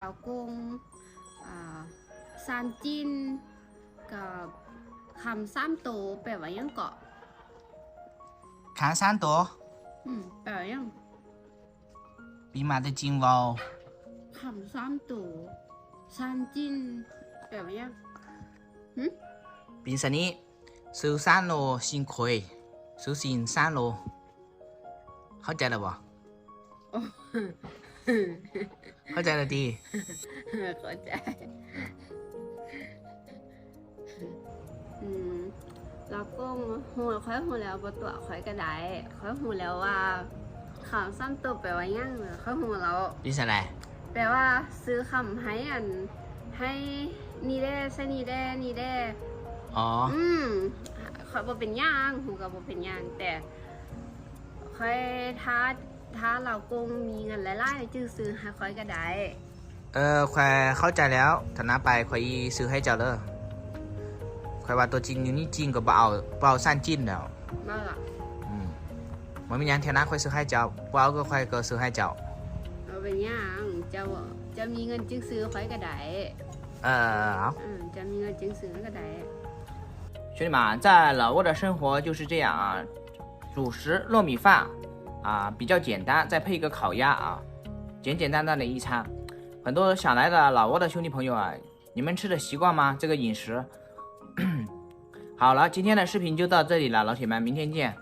ລາວກົງ ອ່າ ຊານຈິ້ນ ກັບຄຳສາມໂຕ ແປວ່າຫຍັງເກາະ? ຄຳສາມໂຕ ອືມ ແປວ່າຫຍັງ? 比马的金窝。ຄຳສາມໂຕ ຊານຈິ້ນ ແປວ່າຫຍັງ? ຫຶ? 比啥呢？苏三罗辛苦，苏辛三罗。 ເຂົ້າໃຈແລ້ວບໍ່? ເຂົ້າໃຈແລ້ວຕິ? ເຂົ້າໃຈ. ອືມ ລາວກົງ ຮູ້ ຂ້ອຍຮູ້ແລ້ວ ບໍ່ຕົວະຂ້ອຍກໍໄດ້. ຂ້ອຍຮູ້ແລ້ວວ່າ ຄຳສາມໂຕແປວ່າຫຍັງ. ຂ້ອຍຮູ້ແລ້ວ. ເປັນຈັ່ງໃດ? ແປວ່າ ຊື້ຄຳໃຫ້ອັນ ໃຫ້ນີ້ແດ່ ໃສ່ນີ້ແດ່ ນີ້ແດ່. ອໍ ອືມ ຂ້ອຍບໍ່ເປັນຫຍັງ ຮູ້ກໍບໍ່ເປັນຫຍັງ ແຕ່ ຂ້ອຍ ຖ້າ ຖ້າລາວກົງມີເງິນຫຼາຍໆ ຈຶ່ງຊື້ໃຫ້ຂ້ອຍກໍໄດ້. ເອີ ຂ້ອຍເຂົ້າໃຈແລ້ວ ເທື່ອໜ້າໄປຂ້ອຍຊິຊື້ໃຫ້ເຈົ້າເດີ. ຂ້ອຍວ່າຕົວຈິງຢູ່ນີ້ຈິງກໍບໍ່ເອົາ ບໍ່ເອົາຊານຈິ້ນແລ້ວ. ບໍ່ລະ. ອືມ ບໍ່ມີຫຍັງ ເທື່ອໜ້າຂ້ອຍຊື້ໃຫ້ເຈົ້າ. ບໍ່ເອົາກໍຂ້ອຍກໍຊື້ໃຫ້ເຈົ້າ. ບໍ່ເປັນຫຍັງ ເຈົ້າ ເຈົ້າມີເງິນຈຶ່ງຊື້ຂ້ອຍກໍໄດ້. ເອີ ເອົາ ເອີ ເຈົ້າມີເງິນຈຶ່ງຊື້ໃຫ້ກໍໄດ້. 兄弟们，在老挝的生活就是这样啊，主食糯米饭啊，比较简单，再配一个烤鸭啊，简简单单的一餐。很多想来的老挝的兄弟朋友啊，你们吃的习惯吗？这个饮食？好了，今天的视频就到这里了，老铁们，明天见。